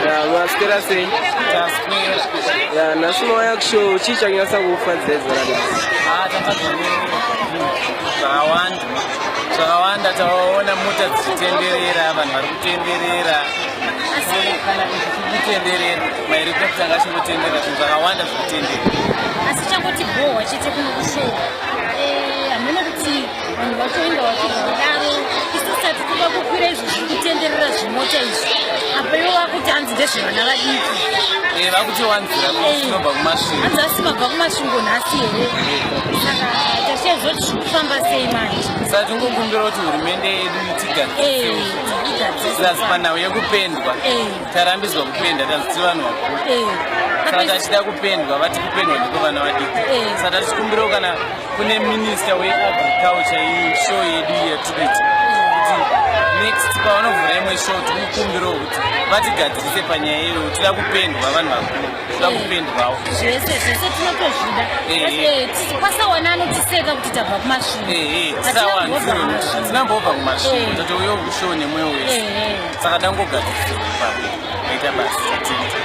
Maswera sei? Taswera. Ya, nhasi mauya kushow, chii chanyatsa kufadzai zuva ranhasi? Ah, tafadzwa zvakawanda zvakawanda. Taona mota dzichitenderera, vanhu vari kutenderera, kana ichi chiri kutenderera, mahelicopter anga achingotenderera, zvinhu zvakawanda zviri kutenderera. Asi changoti bhohwa chete kuno kushow, hameno kuti vanhu vacho inga vachibva kudaro. Isu sati toda kukwira izvo zviri kutenderera, zvimota izvi apa. Ivo vakuti hanzi ndezvevana vadiki. Vakutiwanzira kuti tinobva kuMasvingo. Hanzi asi mabva kuMasvingo nhasi here? Saka tachiyazoti zviri kufamba sei manje? Saka tingokumbira kuti hurumende yedu itigadzirise. Igadzise. Plus panhau yekupendwa, tarambidzwa kupenda, tanzi tiri vanhu vakuru. Saka tachida kupendwa, vati kupendwa ndiko vana vadiki. Saka tachikumbirawo kana kune minister weagriculture, iyi show yedu iyi yatiri kuita, kuti next pavanovhura imwe show, tikukumbirawo kuti vatigadzirise panyaya iyoyo. Tida kupendwa, vanhu vakuru toda kupendwawo. Zvese zvese tinotozvida. Kwasawana anotiseka kuti tabva kuMasvingo. Tisawanzirwe kuti hatinambobva kuMasvingo. Tatouyawo kushow nemwoyo wese. Saka dangogadzirisirwa ipapo, maita basa, tatenda.